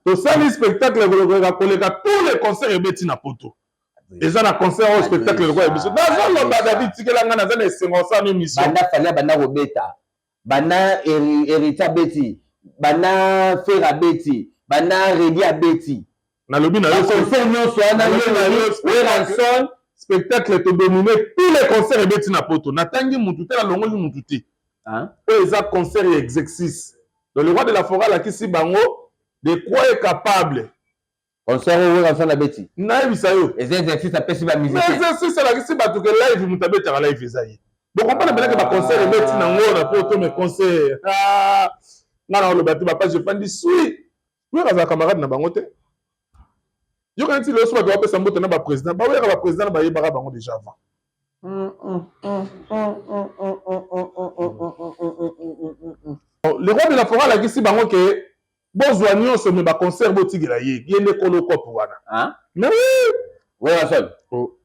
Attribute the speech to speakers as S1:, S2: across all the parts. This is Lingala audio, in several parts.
S1: Tosali spectacle koleka koleka tous les concerts ebeti na poto. Eza na concert oyo spectacle lokola biso. Nazoloba David tikela ngai naza na esengo osala no émission.
S2: Banda Fally abanda kobeta, banda Heritier abeti, banda Ferre abeti, banda Reddy abeti.
S1: Nalobi na yo
S2: concert nyonso wana Werrason
S1: spectacle to domine tous les concerts ebeti na poto. Natangi mutu te, nalongoli mutu te. Oyo eza concert ya exercice. Donc le roi de la forêt alakisi bango de quoi est capable.
S2: Concert oyo Werrason abeti.
S1: Nayebisa yo.
S2: Eza exercice apesi ba musiciens.
S1: Exercice alakisi bato ke live moto abetaka live eza ye. Bokomprendre mpenza ke ba concert ebeti nango na poto mais concert. Ah, nga na oloba te ba page efandi sui. Wera azala camarade na bango te. Yoka neti lelo so bato bapesa mbote na ba président, ba Wera ba président na bayebaka bango déjà avant. Le roi de la forêt alakisi bango ke bozwa nyonso me ba concert botikela ye, ye nde kolo kope wana. Mais oui.
S2: Werrason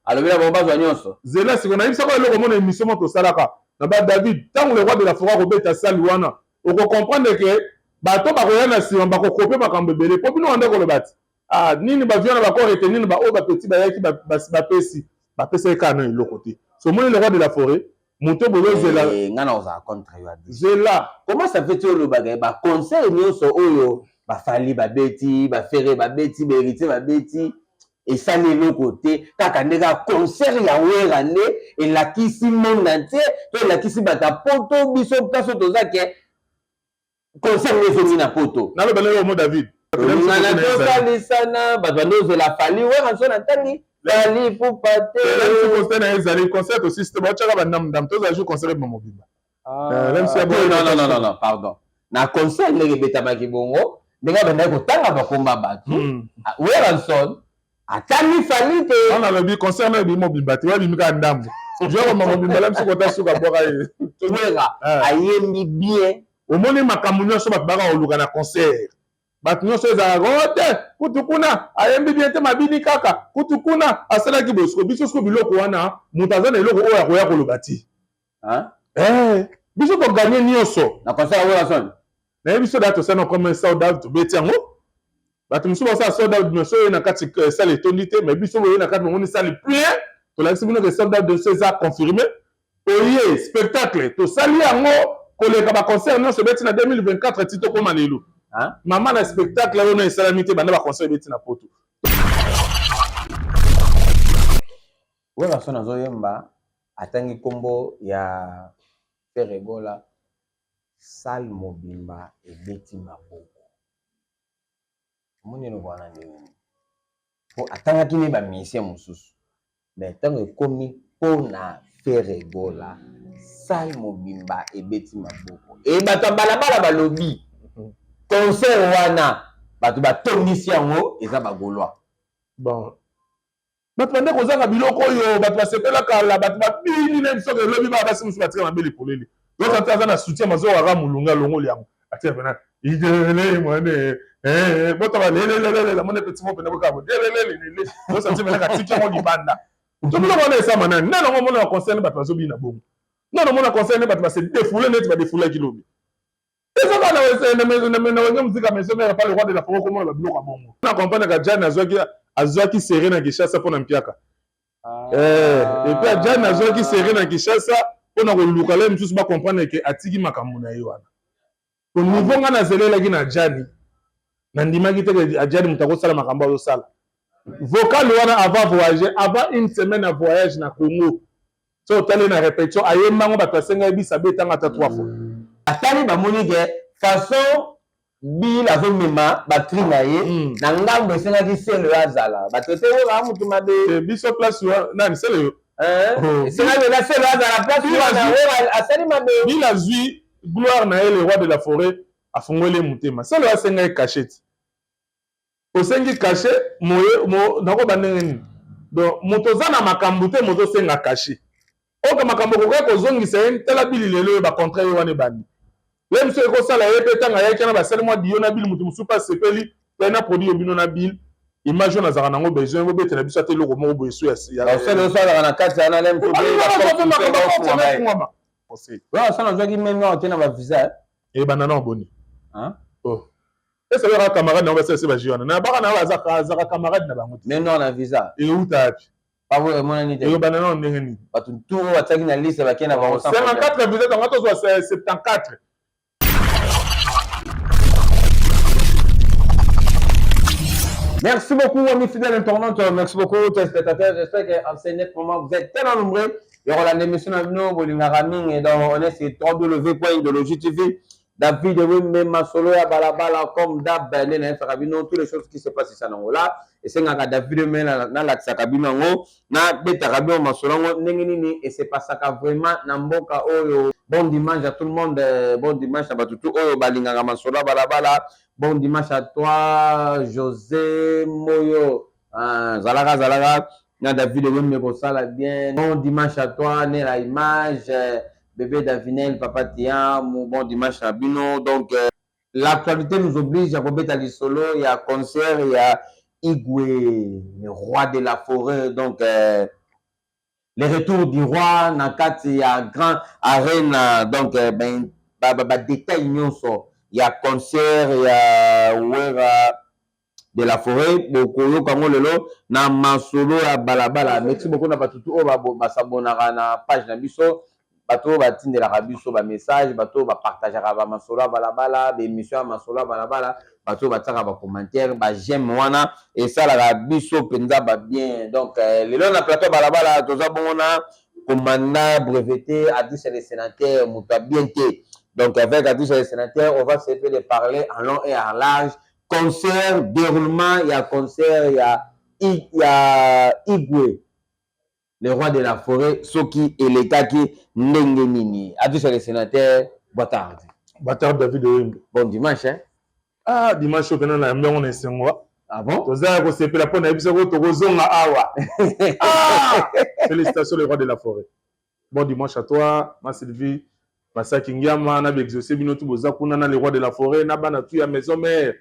S2: alobi na bango bazwa nyonso.
S1: Zela siko nayebisaka eloko mona émission moko tosalaka na ba David, ntango le roi de la forêt akobeta salle wana oko comprendre ke bato bakoya na nsima bakokope makambo ebele mpo bino wanda koloba ti ah, nini bavio na bako retenir na baoyo bapeti bayaki bapesi bapesaki kaka na eloko te. So omoni le roi de la forêt moto bozozela
S2: eh, nga na ozala contre yo
S1: zela.
S2: Comment ça fait ti olobaka ba conseil nyonso oyo bafali babeti, bafere babeti, baheritier babeti esali eloko te, kaka nde kaka concert ya Wera nde elakisi monde entier to elakisi bato ya poto biso place oyo toza ke concert nde ezongi na poto.
S1: Naloba lelo mo David
S2: tolingana tosalisana bato bande ozela Fally Werrason atangi Fally Ipupa te.
S1: Concert na ezali concert tosisi te, baotyaka bandamundambu tozala jour concert ebima mobimba.
S2: Non, non, non, non, pardon, na concert ndenge ebetamaki bongo, ndenge abandaki kotanga bakomba bato, Werrason atangi Fally te.
S1: Wana alobi concert na ebimi mobimba te, wabimi kaka ndambo jokoma mobimba la biso kota suka bwaka ye.
S2: Wera ayembi bien.
S1: Omoni makambo nyonso bato baka koluka na concert, bato nyonso ezalaka o te kutu kuna ayembi bien te, mabini kaka kutu kuna asalaki boye. Siko biso siko biloko wana moto aza na eloko oyo akoya koloba ti biso toganye nyonso
S2: na concert ya Werrason.
S1: Nayebi biso da tosali na premier sold out, tobeti yango. Bato mosusu basala sold out mais soki oye na kati salle etondi te, mais biso boye na kati bomoni salle plein, tolakisi bino ke sold out biso eza confirmé. Oye spectacle tosali yango koleka ba concert nyonso ebeti na 2024 ti tokóma lelo. Mama na spectacle oyo esalami te banda ba concert ebeti na poto.
S2: Werrason azoyemba atangi nkombo ya Ferre Gola, salle mobimba ebeti maboko. Omoni eloko wana ndenge nini? Po atangaki ne ba musicien mosusu, mais ntango ekomi mpona Ferre Gola, salle mobimba ebeti maboko. E bato ya balabala balobi concert wana bato batondisi yango eza ba Gaulois.
S1: Bon, bato bande kozanga biloko oyo bato basepela kala, bato babini na biso elobi bana basi mosusu batika mabele polele. Donc ata aza na soutien mazowaka molunga alongoli yango atia pena idelele mwane botaba lelelelele mone petit mo pena bokabo lelelelele osanti pena katiki yango libanda. To biloko wana esama nani nani yango omona na concert bato bazobina bongo, nani omona concert nde bato base defoule neti badefoulaki lobi. Eza kaka na Wenge Musica Maison Mère pa le roi de la forêt komona ba biloko ya bongo. Na comprendre ka Djani azwaki azwaki serré na Kinshasa mpo na mpiaka. Et puis Djani azwaki serré na Kinshasa mpo na koluka le mosusu ba comprendre ke atiki makambo na ye wana. Au niveau nga nazelelaki na Djani, nandimaki te ke Djani moto akosala makambo azosala. Vocal wana avant voyager, avant une semaine à voyage na Congo. So otali na répétition ayemba ngo bato asenga yebisa betanga ata 3 fois.
S2: Atali bamoni ke façon Bill azomema ba cri na ye na ngambo esengaki Sele oyo azala bato te oyo baa motu mabe.
S1: Biso place wana nani Sele yo
S2: esengaki eza Sele oyo azala place wana oyo asali mabe.
S1: Bill azwi gloire na ye, le roi de la forêt afungoli ye motema. Sele oyo asenga ye cachette, osengi cachet moye mo, nakoba ndenge nini? Donc moto oza na makambo te, moto osenga cachet oyo makambo okoki kozongisa ye. Tala bili lelo oyo bacontre ye wana ebandi ye mosu ekosala ye mpe ntango ayaki wana basali mwa diyo na bili, moto mosusu mpe asepeli te na produit yo bino na bile image oyo nazalaka nango besoin bobetela biso ata eloko moko boye so
S2: osalaka na kati wana.
S1: Fungwama.
S2: Osala azwaki meme te na bavisa.
S1: Ebanda na boni. Oh. Ese oyaka camarade na bango basalisi ba jeu wana. Na baka na azaka azaka camarade na bango te.
S2: Mais non na visa.
S1: Euta wapi?
S2: Pavo emonani te.
S1: Eyobana nano ndenge nini?
S2: Bato tout oyo batiaki na liste bakei na bango
S1: sans problème. 54 visa tango tozwa 74.
S2: Merci beaucoup, amis fidèles internautes. Merci beaucoup, téléspectateurs. J'espère qu'en ce net moment, vous êtes tellement nombreux. Il y aura l'émission à nous, Bolingara Ming. Et donc, on est sur www.idéologie TV. David Wembe masolo ya balabala comme d'hab nde nayebisaka bino toutes les choses qui se passent ici en Angola esengaka David Wembe nalakisaka bino yango nabetaka bino masolo yango ndenge nini esepasaka vraiment na mboka oyo. Bon dimanche à tout le monde, bon dimanche na bato tout oyo balingaka masolo ya balabala. Bon dimanche à toi José Moyo, ah, zalaka zalaka na David Wembe kosala bien. Bon dimanche à toi Nela Image, bébé Davinel, papa Tiam, bon dimanche na bino. Donc euh, l'actualité nous oblige à kobeta lisolo ya concert ya Igwe, le roi de la forêt. Donc euh, le retour du roi na kati ya grand arena. Donc euh, ben, ba, ba, ba détail nyonso ya concert ya Wera de la forêt bokoyoka yango lelo na masolo ya balabala. Merci beaucoup na bato tu oyo basabonaka na page na biso, bato oyo batindelaka biso ba message, bato oyo bapartageaka ba masolo ya balabala, ba émission ya masolo ya balabala, bato oyo batiaka ba commentaire, ba j'aime wana esalaka biso mpenza ba bien. Donc euh, lelo na plateau balabala toza bongo na commandant breveté Adrissa le sénateur, moto ya bien te. Donc avec Adrissa le sénateur, on va se de parler en long et en large concert, déroulement ya concert ya ya Igwe le roi de la forêt soki elekaki ndenge nini. Adrissa le sénateur, boa tarde.
S1: Boa tarde David Oyembe.
S2: Bon dimanche hein.
S1: Ah dimanche oyo pena na yambi yango na esengo.
S2: Ah bon?
S1: Toza ya kosepela mpo na yebisa ko tokozonga awa. Ah! Félicitations le roi de la forêt. Bon dimanche à toi, ma Sylvie, Masaki Ngiama, na exaucé bino tout boza kuna na le roi de la forêt, na bana tout ya maison mère.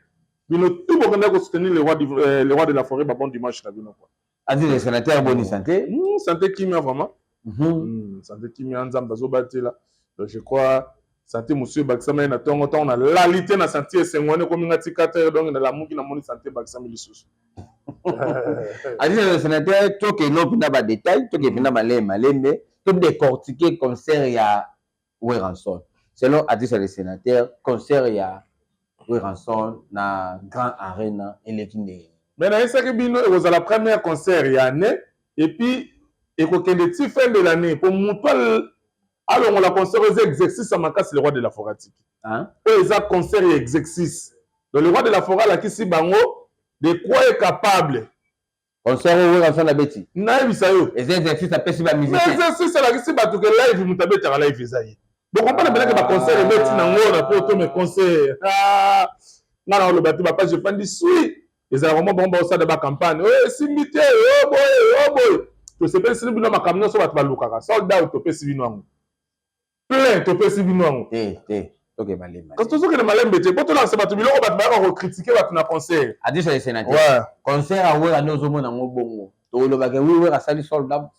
S1: Bino tout bokenda ko soutenir le roi du, euh, le roi de la forêt, ba bon dimanche na bino quoi.
S2: Adi le sénateur boni santé.
S1: Mmh, santé kimia vraiment. Mm -hmm. mmh, santé kimia nzambe azobatela. Donc je crois santé mosusu ebakisama ye na ntongo ntango nalali te na santi esengo wana ekomi nga ti 4 heures donc nalamuki namoni santé ebakisami lisusu.
S2: Aziza le sénateur, tokende mpenza ba détail, tokende mpenza malembe malembe, to décortiquer concert ya Werrason. Selon Aziza le sénateur, concert ya Werrason na Grand Arena eleki ndenge.
S1: Mais nayebisaki bino ekozala première concert ya année et puis ekokende ti fin de l'année po moto alongola concert oyo eza exercice ya makasi le roi de la forêt atiki oyo eza concert ya exercice. Donc le roi de la forêt alakisi bango de quoi est capable.
S2: Concert oyo Werrason abeti.
S1: Nayebisa yo.
S2: Eza exercice apesi ba musiciens.
S1: Exercice alakisi bato ke live moto abetaka live eza ye. Bokomprendre mpenza ke ba concert ebeti na ngo na poto mais concert. Ah, nga na oloba te ba page efandi sui. Ezalaka mwa bango baosala ba campagne. Oyo esimbi te, oyo boye, oyo boye. Tosepelisi bino makambo nyonso bato balukaka. Sold out topesi bino yango. Plein topesi bino yango.
S2: Te, te. Toke malembe.
S1: Kasi tozokende malembe te. Po tolakisa bato biloko bato bayaka ko critiquer bato na concert.
S2: Adisa le sénateur.
S1: Ouais.
S2: Concert ya Wera nde ozomona yango bongo. Tolobaka oui Wera asali sold out.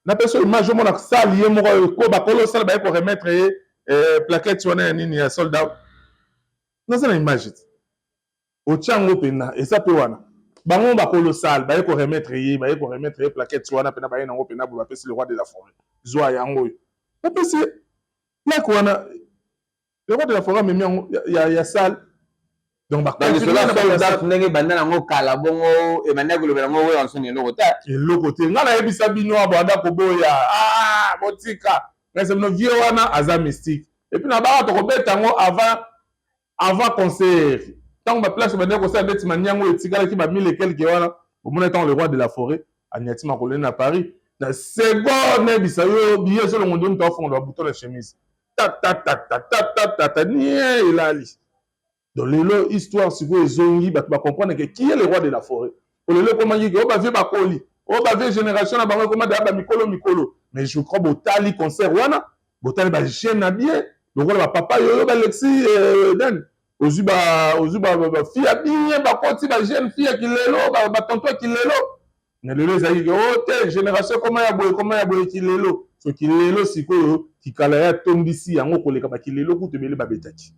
S1: Napesi yo image omona salle ye moko ko bakolo salle baye ko remettre ye eh, plaquette wana ya nini ya sold out. Naza na image te. Otia yango pena eza pe wana. Bango bakolo salle baye ko remettre ye, baye ko remettre ye plaquette wana pena baye nango pena boye bapesi le roi de la forêt. Zwa yango oyo. Bapesi ye plaque wana le roi de la forêt amemi yango ya, ya, ya salle. Donc ba
S2: confirmer na ba date ndenge banda nango kala bongo ebanda kolobela yango oyo ansoni eloko te.
S1: Eloko te. Nga nayebisa bino abo anda koboya. Ah, botika. Nayebisa bino vieux wana aza mystique. Et puis na baka tokobeta yango avant avant concert ntango ba place bandaki kosala ndeti maniango etikalaki ba mille et quelque wana omona ntango le roi de la forêt anyati makolo na Paris na seconde nayebisa yo billet ezolongo nde moto afongola ba bouton na chemise tatatatatatatata nie elali. Donc lelo histoire sikoyo ezongi bato ba comprendre que qui est le roi de la forêt. Po lelo ekomaki ke oyo ba vieux bakoli, oyo ba vieux génération na bango ekoma deja ba mikolo mikolo. Mais je crois botali concert wana, botali ba jeunes na bien lokola ba papa yoyo ba Lexi euh, nani ozwi ba ozwi ba, ba, ba fille ya bien bakoti ba jeune fille ya kilelo ba, ba tonton ya kilelo. Mais lelo ezalaki ke oh te génération ekoma ya boye ekoma ya boye kilelo. So kilelo sikoyo kikala ya tondisi yango koleka ba kilelo kutu ebele babetaki.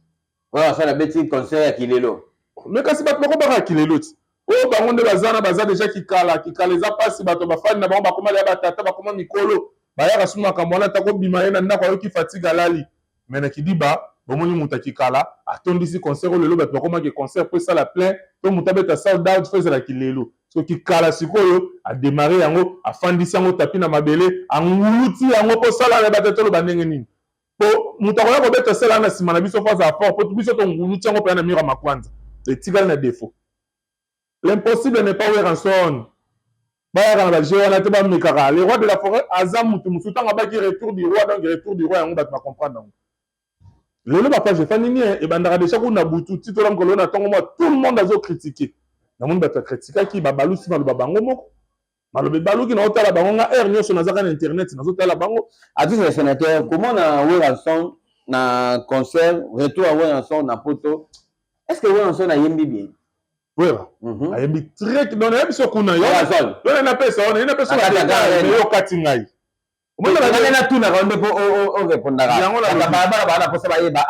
S2: Werrason abeti concert ya kilelo.
S1: Mais kasi bato bakobaka kilelo ti. Oyo bango nde baza na baza deja kikala, kikala eza pasi bato bafandi na bango bakoma deja batata bakoma mikolo bayaka su makambo wana ata kobima ye na ndako ayoki fatigue alali. Mais na kidiba bomoni moto ya kikala atondisi concert oyo lelo bato bakomaki concert po esala plein to moto abeta sold out fo ezala kilelo. So kikala sikoyo a demarrer yango afandisi yango tapis na mabele anguluti yango po sala na bato toloba ndenge nini? Po moto akoya kobeta sala na nsima na biso fo azala fort po biso tonguluti yango mpenza na mur ya makwanza etikali na défaut. L'impossible n'est pas Werrason. Bayaka na ba jeu wana te bamekaka. Le roi de la forêt aza mutu mosusu ntango abaki retour du roi donc retour du roi yango bato bacomprendre yango. Lelo ba page efandi nie ebandaka deja kuna butu ti tola mokolo na ntongo mwa tout le monde azo critiquer. Namoni bato bakritikaki babalusi maloba bango moko. Maloba ebaluki na otala bango nga heure nyonso nazaka na internet nazotala bango.
S2: Artiste ya sénateur, comment na Werrason na concert retour ya Werrason na poto est-ce que Werrason ayembi bien?
S1: Wera ayembi très non nayebi so kuna yo yo napesa yo napesa yo okati ngai
S2: omoni natunaka yo nde mpo orepondaka balabala baa na mposa bayeba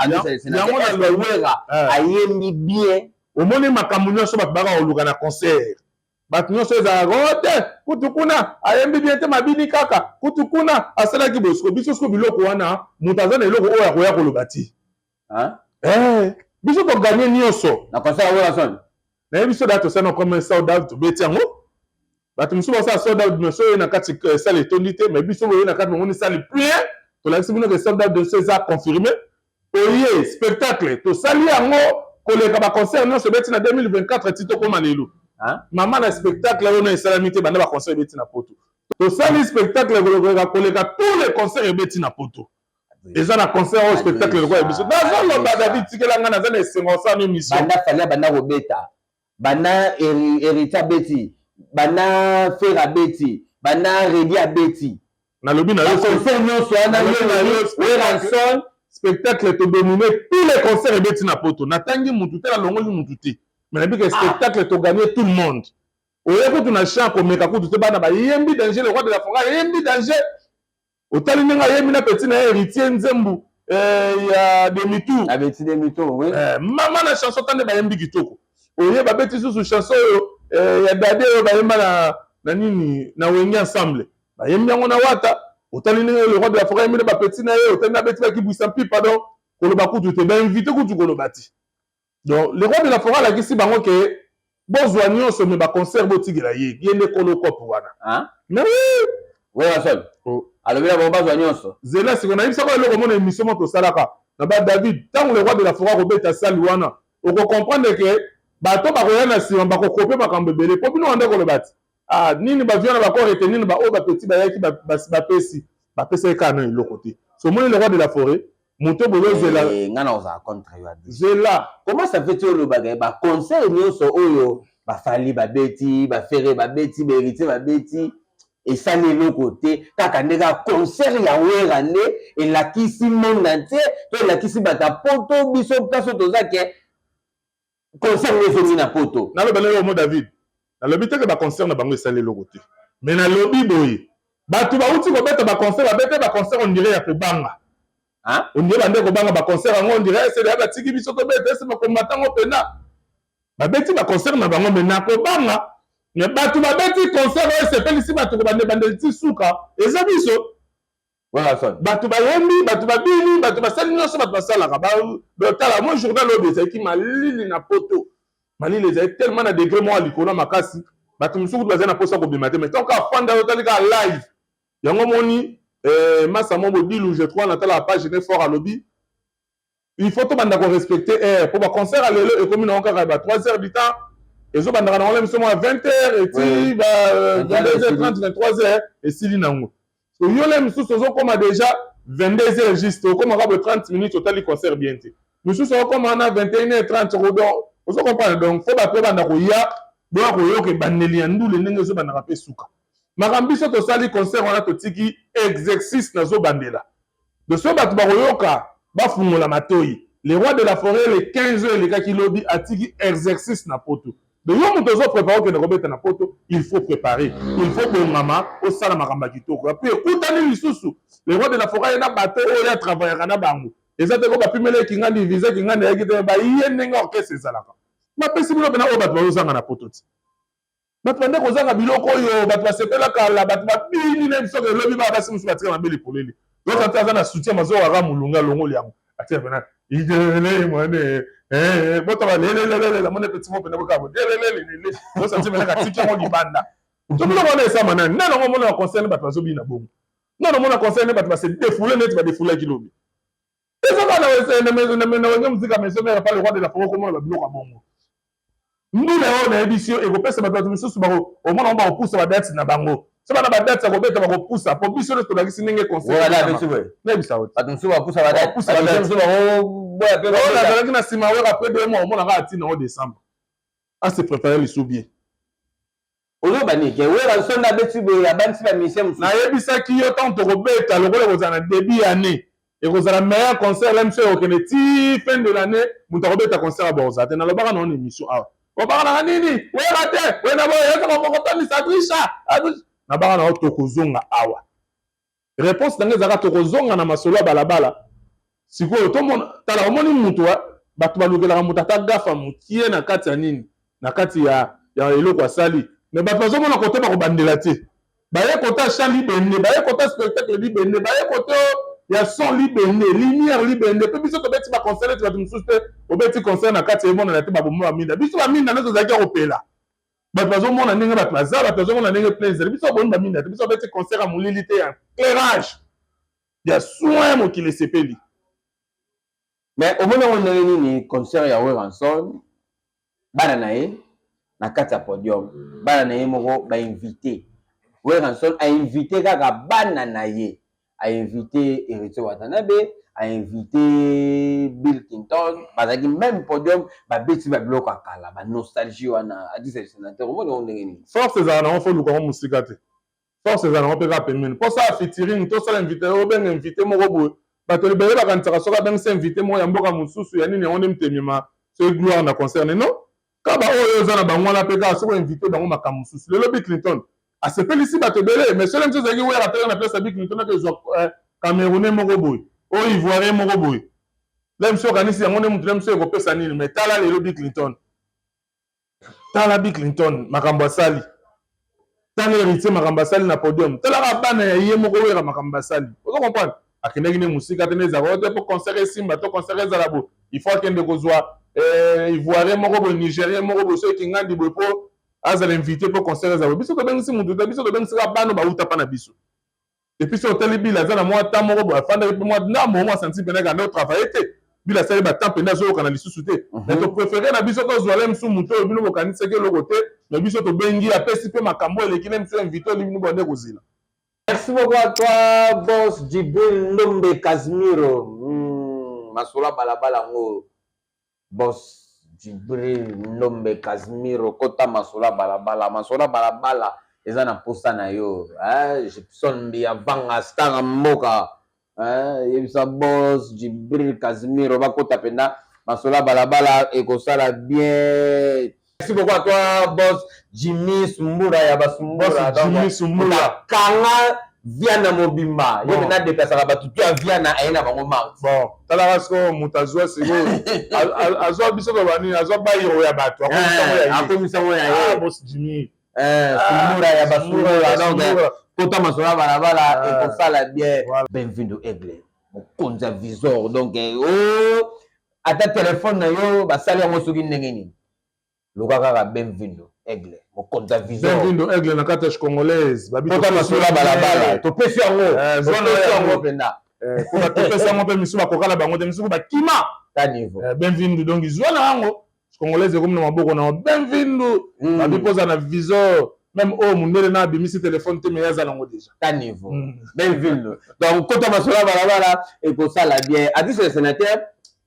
S2: Wera ayembi bien.
S1: Omoni makambo nyonso bato baka koluka na concert, bato nyonso ezalaka o te kutu kuna ayembi bien te, mabini kaka kutu kuna asalaki boye. Siko biso siko biloko wana moto aza na eloko oyo akoya koloba ti biso toganye nyonso
S2: na concert ya Werrason.
S1: Nayebi biso da tosali na premier sold out tobeti yango. Bato mosusu basala sold out mais soki oye na kati salle etondi te, mais biso boye na kati bomoni salle plein, tolakisi bino ke sold out biso eza confirmé. Oye spectacle tosali yango koleka baconcert nyonso ebeti na 2024 ti tokóma lelo. Mama na spectacle oyo na esalami te banda baconcert ebeti na poto. Tosali spectacle koleka koleka tous les concerts ebeti na poto. Eza na concert oyo spectacle lokola biso nazoloba. David, tikela ngai, naza na esengo osala no émission.
S2: Banda Fally abanda kobeta, banda Héritier abeti, banda Ferre abeti, banda Redi abeti,
S1: nalobi na yo
S2: concert nyonso wana Werrason
S1: spectacle todomine tous les concerts ebeti na poto. Natangi mutu te, nalongoli mutu te, mais nayebi ke spectacle toganye tout le monde. Oye kutu na champ komeka kutu te, bana bayembi danger. Le roi de la forêt ayembi danger, otali ndenge ayembi na petit na ye Héritier nzembu ya demi-tour.
S2: Abeti demi-tour, oui.
S1: Mama na chanson tande bayembi kitoko. Oye babeti susu chanson oyo ya dade oyo bayemba na nini na Wenge ensemble, bayembi yango na Wata. Otali ndenge le roi de la forêt ayembi na bapeti na ye, otali na beti bakibwisa mpipa. Donc koloba kutu te, bainvité kutu koloba te. Donc le roi de la forêt alakisi bango ke bozwa nyonso me baconcert botikela ye, ye nde kolo kope wana. Mais oui.
S2: Werrason alobi na bango bazwa nyonso.
S1: Zela siko nayebisaka eloko mona émission moko tosalaka na ba David. Ntango le roi de la forêt akobeta sali wana, okocomprendre ke bato bakoya na nsima bakokope makambo ebele mpo bino wanda koloba ti ah, nini bavia na bakorete nini baoyo bapeti bayaki bapesi bapesaki kaka na eloko te. So omoni le roi de la forêt moto bozozela.
S2: Nga na ozala contre yo.
S1: Zela.
S2: Comment ça fait ti olobaka baconcert nyonso oyo baFally babeti, baFerre babeti, baHéritier babeti esali eloko te, kaka nde kaka concert ya Wera nde elakisi monde entier to elakisi bato ya poto, biso place oyo toza, ke concert nde ezongi na poto?
S1: Naloba lelo mo David, nalobi te ke baconcert na bango esali eloko te, mais nalobi boye: bato bauti kobeta baconcert, babeta baconcert on dirait ya kobanga, on dirait bande kobanga baconcert yango, on dirait esele batiki biso tobeta ese bakombata yango mpena babeti baconcert na bango. Mais nakobanga, mais bato babeti concert oyo esepelisi bato kobande bandeli ti suka eza biso. Bato bayembi, bato babini, bato basali nyonso bato basalaka. Tala mo journal oyo ezalaki malili na poto, malili ezali tellement na degré moko ya likolo makasi, bato mosusu kutu bazali na mposa kobima te. Mais ntango afanda, otali kaka live yango, moni masa mo bodilu, je crois natala page ne fort, alobi il faut tobanda korespecte heure mpo baconcert ya lelo ekomi nango kaka ba 3 heures du temps, ezobandaka nango biso mwa 20 heures eti ba 22 heures 30, 23 heures esili nango. So yo le mosusu ozokóma déjà 22 heures juste, okomaka boye 30 minutes otali concert bien te, mosusu okóma na 21 heures 30. Donc ozo comprendre, donc fo bato babanda koya boya koyoka ebandeli ya ndule ndenge ezobandaka mpe suka makambo. Biso tosali concert wana, totiki exercice nazobandela de so bato bakoyoka, bafungola matoi. Le roi de la forêt le 15 oyo elekaki lobi atiki exercice na poto. Donc yo moto ozoprépare okende kobeta na poto, il faut préparer, il faut bongama, osala makambo ya kitoko. Puis ekutani lisusu le roi de la forêt ye na bato oyo atravaillaka na bango. Eza te ko bapimela ye Kingandi visa, Kingandi ayaki te, baye ndenge orchestre ezalaka. Bapesi bino mpena oyo bato bazozanga na poto ti. Bato bande kozanga biloko oyo bato basepela kala, bato babini na biso elobi ba basi mosusu batika mabe lipoleli. Donc ata aza na soutien mazowaka molunga alongoli yango. Atia pena idelele mwane eh bota ba lelelelele mone petit mo pena boka lelelelele. Donc ça pena katiki yango libanda. To biloko wana esama nani? Nani yango mona concerne bato bazobina bongo. Nani omona concerne bato ba se défouler neti ba défoulaki lobi. Eza kaka na Wenge Musica Maison Mère pa le roi de la forêt okomona ba biloko ya bongo. Mbula oyo nayebisi yo ekopesa bato bato misusu bako omona bango bakopusa ba date na bango. Soki bana ba date ya kobeta bakopusa po biso nyonso tolakisi ndenge concert. Nayebisa yo.
S2: Bato mosusu bakopusa ba date. Bakopusa ba date. Mosusu bakoboya pe.
S1: Oyo nazalaki na sima Wera après 2 mois omona kaka tina o décembre. A se préparer lisusu bien.
S2: Oloba nini ke Werrason nde abeti boye abandisi ba musiciens mosusu.
S1: Nayebisaki yo tango tokobeta lokola ekozala na debut ya annee ekozala meilleur concert la mission ekokende ti fin de l'annee moto akobeta concert ya bokozala te nalobaka na yo na emission awa obaka nanga nini wera te wena boye ezaka kokotondisa adrisha nabaka na yo tokozonga awa Reponse na nga ezalaka tokozonga na masolo ya balabala sikoyo tomona tala omoni mutu bato balukelaka moto ata gafa mokie na kati ya nini na kati ya, ya eloko asali me bato bazomona kote bakobandela te baye kota chant libende baye kota spectacle libende baye kote ya son libende lumière libende mpe biso tobeti baconcert neti bato mosusu te obeti concert na kati emonana te baboma baminda biso baminda nyonso ezalaki ya kopela bato bazomona ndenge bato baza bato bazomona ndenge plein ezali biso babomi baminda te biso babeti concert ya molili te ya éclairage ya soin mokili esepeli.
S2: Mais omoni yango ndenge nini concert ya Werrason bana na ye na kati ya podium bana na ye moko ba invité Werrason a invité kaka bana na ye a invité Heritier Watanabe a invité Bill Clinton bazalaki même podium babeti ba biloko ya kala ba nostalgie wana adisa le sénateur omoni yango ndenge nini.
S1: Force ezala nango fo luka yango mosika te force ezala nango mpe kaka pembeni mpo osala featuring to osala invité obenga invité moko boye bato ebele bakanisaka soki abengisi invité moko ya mboka mosusu ya nini yango nde moto emema soki gloire na concerne non kaka baoyo oza na bango wana mpe kaka soki oinvite bango makambo mosusu. Lelo Bill Clinton asepelisi bato ebele mais soki mosusu ezalaki Wera ataka na place ya Bill Clinton ake ezwa Camerounais moko boye oyo Ivoirien moko boye la mosusu okanisi yango nde moto na mosusu ekopesa nini mais tala lelo Bill Clinton, tala Bill Clinton makambo asali, tala Héritier makambo asali na podium, talaka bana ya ye moko Wera makambo asali. Ozo comprendre akendaki nde mosika te nde ezalaka te mpo concert esimba to concert ezala boye il faut akende kozwa Ivoirien moko boye Nigérien moko boye soki Kingandi boye mpo azala invité mpo concert ezala boye. Biso tobengisi mutu te, biso tobengisi kaka bana bauta mpa na biso. Et puis soki otali Bill aza na mwa temps moko boye afandaki mpe mwa ndambo mwa santi mpena kanda otravaille te Bill asali ba temps mpenza azoyokana lisusu te. Mais topréféré na biso tozwa le mosusu motu oyo bino bokanisaki eloko te mais biso tobengi apesi mpe makambo eleki ne mosusu invité oli bino bonde kozela.
S2: Merci beaucoup à toi, boss Djibril Ndombe Casimiro. Masolo ya balabala yango. Boss Djibril Ndombe Casimiro, kota masolo ya balabala. Masolo ya balabala eza na posa na yo. Hein? Gibson Mbiya Vanga, star ya mboka. Hein? Yebisa boss Djibril Casimiro bakota penda masolo ya balabala ekosala bien. Merci beaucoup à toi, boss Jimmy Sumbura ya Basumbura.
S1: Boss Jimmy Sumbura.
S2: Kanga Viana mobimba. Yo mena déplaçaka bato tu ya Viana aye na bango mars.
S1: Bon, talaka sikoyo moto azwa sikoyo azwa biso to banini azwa bayiro ya bato
S2: akomisa ngo ya ye.
S1: Boss Jimmy.
S2: Sumbura ya Basumbura. Donc kota masolo ya balabala ekosala bien. Benvindo Aigle, mokonzi ya visor. Donc oh ata telefone na yo basali yango soki ndenge nini. Luka kaka Benvindo Aigle, mokonzi ya visor.
S1: Benvindo Aigle na kati ya congolaise.
S2: Kota masolo ya balabala topesi yango, topesi yango mpenza.
S1: Po topesi yango mpe misusu bakokala bango te, misusu bakima.
S2: Ta niveau.
S1: Benvindo donc zwa na yango congolaise ekomi na maboko na yo. Benvindo babi poza na visor même oyo mundele na abimisi telefone te mais aza nango déjà.
S2: Ta niveau. Benvindo. Donc kota masolo ya balabala ekosala bien. Adresse le sénateur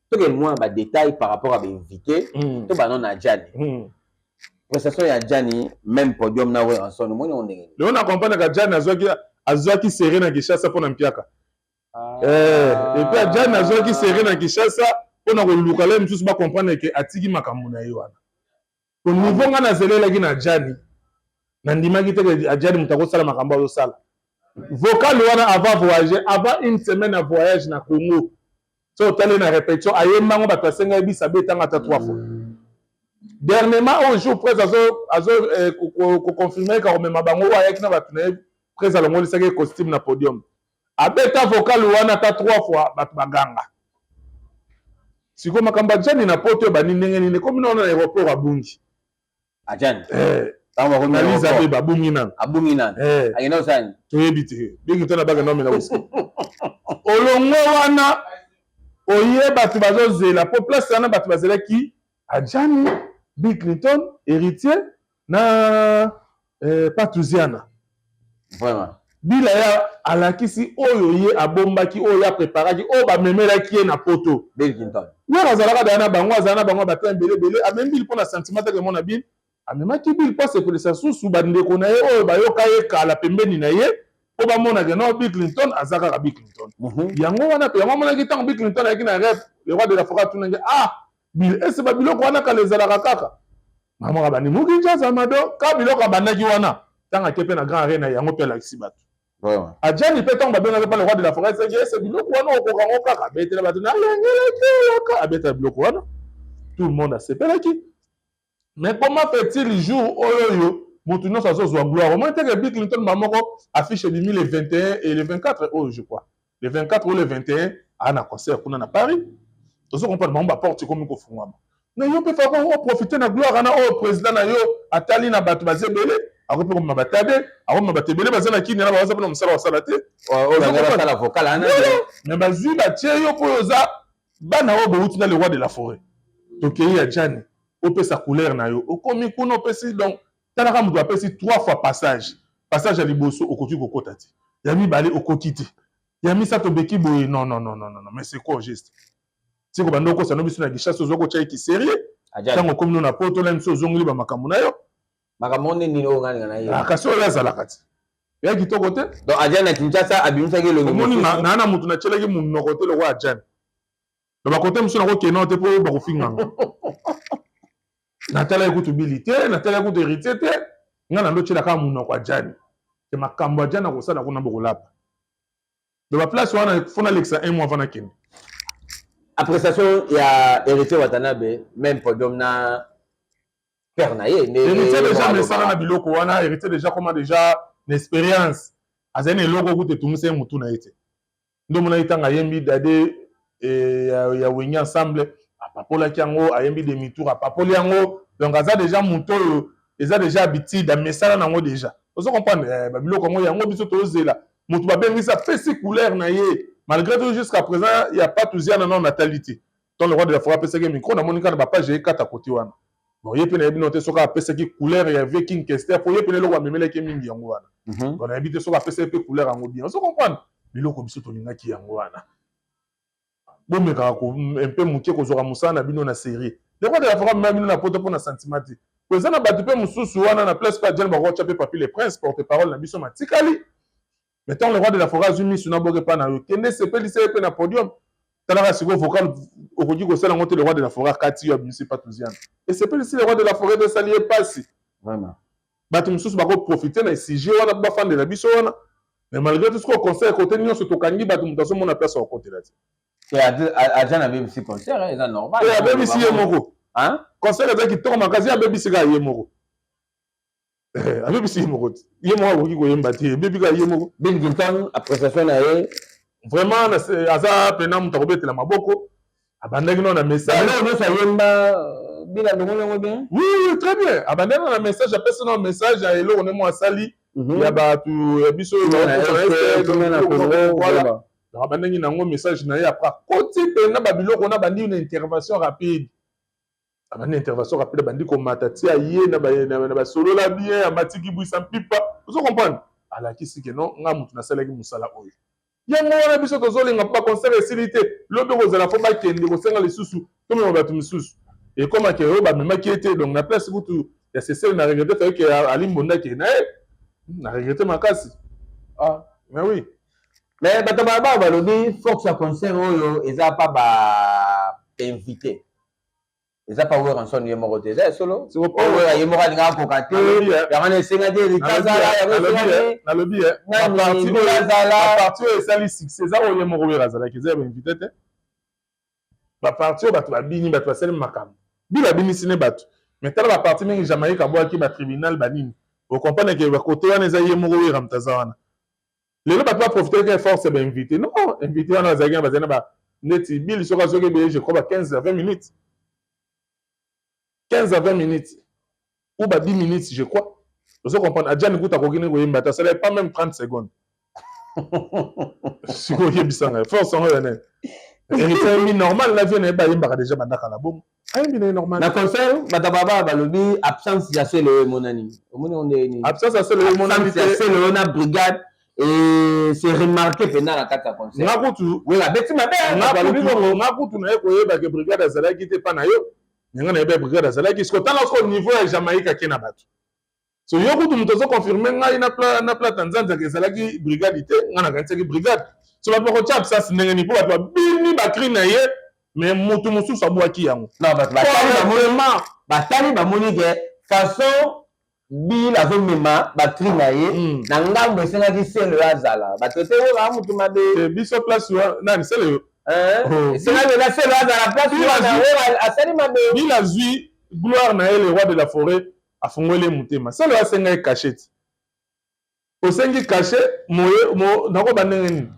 S2: toke moins ba détails par rapport à l'invité to ba non à Gianni. Prestation ya Gianni même podium na Werrason omoni on ndenge.
S1: Leo na comprendre ka Gianni azwaki serré na Kinshasa pona mpiaka. Et puis Gianni azwaki serré na Kinshasa pona koluka le mosusu ba comprendre que atiki makambo na ye wana. Au niveau nga nazelelaki na Gianni, nandimaki te que Gianni moto akosala makambo azosala. Vocal wana avant voyager, avant une semaine à voyage na Congo. So otali na répétition, ayembango, bato asenga yebisa abetanga ata trois fois. Dernièrement oyo jour prese azo koconfirme ka komema bango, oyo ayaki na bato na ye, prese alongolisaki ye costume na podium, abeta vocal wana ata trois fois, bato baganga. Sikoyo makambo ajani na poto ebandi ndenge nini? Ekomi na wana na aéroport, abungi.
S2: Ajani?
S1: Eh.
S2: Ntango bakomi
S1: na Liza
S2: aéroport,
S1: Beba abungi nano.
S2: Abungi nani?
S1: Eh.
S2: Akenda kosala nini?
S1: Toyebi te. Bingi to na bakenda omela whisky. Olongwe wana, oye, bato bazozela po place wana, bato bazelaki Ajani, Bill Clinton, Héritier na Patouziana.
S2: Vraiment.
S1: Bila ye alakisi oyo ye abombaki, oyo ye apreparaki, oyo bamemelaki ye na poto.
S2: Bill Clinton.
S1: Wer azalaka daya na bango, azala na bango bato ebele ebele. Amemi Bill mpo na sentiment take mona Bill, amemaki Bill mpo asepelisa susu bandeko na ye oyo bayoka ye kala pembeni na ye, mpo bamonake no Bill Clinton aza kaka Bill Clinton. Yango wana mpe yango amonaki ntango Bill Clinton ayaki na rep, le roi de la forêt atunaki: "Ah Bill, ese babiloko wana kala ezalaka kaka mamaka bandi mokinshasa mado ka biloko abandaki wana?" Ntango ake mpe na Grand Arena, yango mpe alakisi bato. Ajani mpe ntango babengaki mpa le roi de la forêt, esaki ese biloko wana okoka ngo kaka abetela bato nalengelaki oyoka abetela biloko wana, tout le monde asepelaki. Mais comment fait-il, jour oyo oyo motu nyonso azozwa gloire, omoni teke Bill Clinton bamoko affiche ebimi le 21 et le 24 oyo, je crois le 24 ou le 21, aa na concert kuna na Paris. Ozo comprendre bango, baporte ekomi kofungwama na yo mpe fako oprofite na gloire wana oyo président na yo atali na bato baza ebele. Akoki mpe komema batade, akomema bato ebele baza na kini na baza mpona mosala basala te.
S2: Oyo bango basala vocal wana.
S1: Me bazwi batie yo mpo oyo oza bana oyo bowuti na le roi de la forêt. Tokei ya Jani, opesa couleur na yo, okomi kuna, opesi. Donc talaka, moto apesi trois fois passage. Passage ya liboso okoki kokota te, ya mibale okoki te, ya misato obeki boye. Non, non, non, non, non, mais c'est quoi juste? Siko banda okosa no biso na Kinshasa, ozwa kotya eki sérieux.
S2: Ajani.
S1: Ntango okomi no na poto na biso, ozongeli bamakambo na yo.
S2: Makambo nde nini oyo ngalinga na ye?
S1: Ah, kasi oyo azalaka ti ya kitoko te.
S2: Donc Ajani na Kinshasa abimisaki elongi
S1: omoni
S2: mosusu.
S1: Naa na motu natielaki monoko te lokola Ajani na bakote mosusu, nakokende te mpo bakofinganga. Natalaki kutu Bili te, natalaki kutu Héritier te. Ngai na ndo tielaka monoko Ajani te. Makambo Ajani akosala kuna, bokolapa. Donc baplace wana, faut nalekisa un mois avant nakende.
S2: Appréciation ya Héritier Watanabe, même podium na père na ye.
S1: Héritier déjà mesala na biloko wana. Héritier déjà koma déjà na expérience, azali na eloko kuta etungisa ye motu na ye te. Nde omonaki ntango ayembi Dade ya Wenge Ensemble, apapolaki yango, ayembi demi tour, apapoli yango. Donc aza déjà motu oyo eza déjà habitude, amesala nango déjà. Ozo comprendre babiloko yango, yango biso tozela motu babengisi, apesi couleur na ye. Malgré tout, jusqu'à présent ya Patouziana nano natali te. Tant le roi de la forêt apesaki micro, namoni kaka na bapage ekata kote wana. Bon, ye mpe nayebi no te soki apesaki couleur ya vieux King Kester, po ye mpe na eloko amemelaki mingi yango wana. Bon, nayebi te soki apesaki mpe couleur yango bien. Ozo comprendre biloko biso tolingaki yango wana. Bomekaka mpe moke kozwaka mosala na bino na série. Le roi de la forêt amema bino na poto mpo na sentiment te, po eza na bato mpe mosusu wana na place mpe Adiane bakotya mpe Papi le Prince, porte parole na biso matikali. Mais tant le roi de la forêt azwi misu na boke epa na yo, kende sepelisa ye mpe na podium. Talaka sikoyo, vocal okoki kosala yango te. Le roi de la forêt akati yo, abimisi Patouziana, esepelisi le roi de la forêt, esali ye pasi.
S2: Vraiment.
S1: Bato mosusu bakoprofite na sujet wana mpo bafandela biso wana. Mais malgré tout, sikoyo conseil kote nyonso tokangi bato, moto azomona place akokotela te.
S2: Ajani abebisi concert, eza normal.
S1: E abebisi ye moko.
S2: Hein?
S1: Concert eza kitoko makasi, abebisi kaka ye moko. Abebisi ye moko te, ye moko akoki koyemba te, ebebi kaka ye moko.
S2: Bill Clinton, appréciation na ye?
S1: Vraiment, aza mpena moto akobetela maboko. Abandaki nano na message.
S2: Biloko nyonso ayemba, bila ndongolo yango bien.
S1: Oui, très bien. Abandaki nano na message, apesi nano message ya eloko nde mo asali ya bato ya biso. Voilà, donc abandaki nango message na ye. Après akoti mpena babiloko na bandi na intervention rapide. Abandi intervention rapide, abandi komata tia ye na basolola bien, amatiki bwisa mpipa. Ozo comprendre, alakisi ke non, nga motu nasalaki mosala oyo. Yango wana biso tozolinga mpo baconcert esili te. Lobi kozala fo bakende kosenga lisusu, tomema bato misusu. Ekomaki oyo bamemaki ye te. Donc na place kutu ya Cecile, na regrete fayeke alimbondaki na ye, na regrete makasi.
S2: Ah.
S1: Mais oui.
S2: Mais bato balabala balobi force ya concert oyo eza pa ba invité, eza pa Werrason ye moko te. Eza ya solo, oyo ye moko alingaka koka te, yango na esengaki Erika azala, yango esengaki
S1: Nalobi
S2: azala.
S1: Partie oyo esali succès eza oyo ye moko Wera azalaki, eza ya bainvité te. Baparti oyo bato babini, bato basali makambo, Bill abinisi ne bato. Mais tala baparti mingi Jamaïque abwaki batribunal banini, ocomprendre ke bakote wana eza ye moko Wera moto aza wana. Lelo bato baprofite ke force ya bainvité non invité wana bazalaki na bazali na ba neti Bill soki azoki ebele, je crois ba 15 à 20 minutes, 15 à 20 minutes ou ba 10 minutes, je crois. Ozo comprendre, Adjani kuta akoki ne koyemba te, asalaki pas même 30 secondes. Sikoyo oyebisa ngai force yango ya nini? Héritier ayembi normal na vie na ye, bayembaka déjà banda kala bongo, ayembi na ye normal.
S2: Na concert, bato baba balobi absence ya Sele oyo emonani. Omoni yango ndenge nini?
S1: Absence ya Sele oyo emonani
S2: te. Ya Sele oyo na brigade et c'est remarqué mpenza na kati ya concert.
S1: Nga kutu
S2: Wera abeti mabe.
S1: Balobi bongo. Nga kutu naye koyeba ke brigade azalaki te mpa na yo, nga nayebi brigade azalaki. Siko tala siko niveau ya Jamaïque ake na bato. So yo kutu moto ozoconfirme ngai na plate na nzanzaka ezalaki brigade te, ngai nakanisaki brigade. So bato bakotia absence ndenge nini? Mpo bato babini bacri na ye, mais moto mosusu abwaki yango.
S2: Non, bato batali bamoni ke façon Bill azomema bacri na ye na ngambo, esengaki Sele oyo azala. Bato te oyo baa motu mabe.
S1: Biso place nani Sele yo?
S2: Esengaki eza Sele oyo azala place wana oyo asali mabe.
S1: Bill azwi gloire na ye, le roi de la forêt afungoli ye motema. Sele oyo asenga ye cachet, osengi cachet moye nakoba ndenge nini?